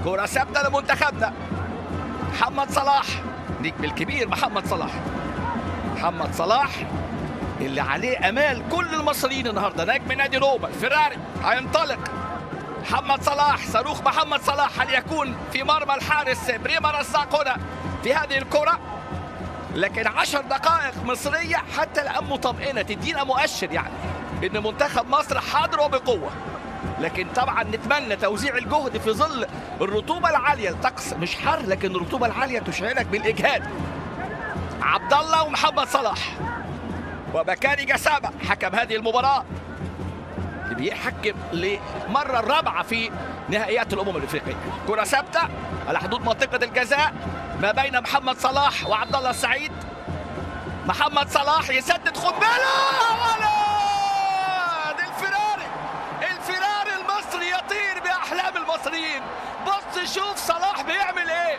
كرة ثابتة لمنتخبنا. محمد صلاح، نجم الكبير محمد صلاح، محمد صلاح اللي عليه امال كل المصريين النهارده، نجم نادي روما. الفراري هينطلق، محمد صلاح، صاروخ محمد صلاح، هل يكون في مرمى الحارس بريما رزاق هنا في هذه الكرة؟ لكن 10 دقائق مصرية حتى الآن مطمئنة، تدينا مؤشر يعني إن منتخب مصر حاضر وبقوة. لكن طبعا نتمنى توزيع الجهد في ظل الرطوبة العالية، الطقس مش حر لكن الرطوبة العالية تشعرك بالإجهاد. عبد الله ومحمد صلاح وبكاري جسامة حكم هذه المباراة اللي بيحكم للمرة الرابعة في نهائيات الأمم الأفريقية. كرة ثابتة على حدود منطقة الجزاء ما بين محمد صلاح وعبد الله السعيد. محمد صلاح يسدد قنبلة، ولد الفراري، الفراري المصري يطير بأحلام المصريين. بص شوف صلاح بيعمل ايه،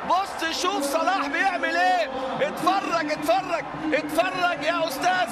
بص شوف صلاح بيعمل ايه. اتفرج اتفرج اتفرج يا استاذ،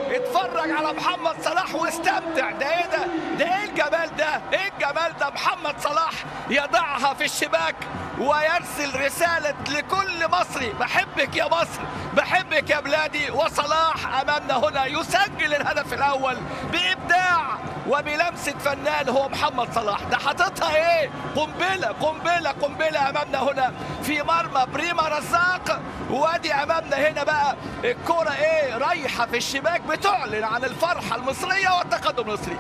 اتفرج على محمد صلاح واستمتع. ده ايه ده؟ ده ايه الجمال ده؟ ايه الجمال ده؟ محمد صلاح يضعها في الشباك ويرسل رسالة لكل مصري: بحبك يا مصر، بحبك يا بلادي. وصلاح امامنا هنا يسجل الهدف الاول بابداع وبلمسة فنان هو محمد صلاح. ده حاططها ايه؟ قنبلة قنبلة قنبلة امامنا هنا في مرمى بريما رزاق. وادي امامنا هنا بقى الكرة ايه؟ رايحة في الشباك، بتعلن عن الفرحة المصرية والتقدم المصري.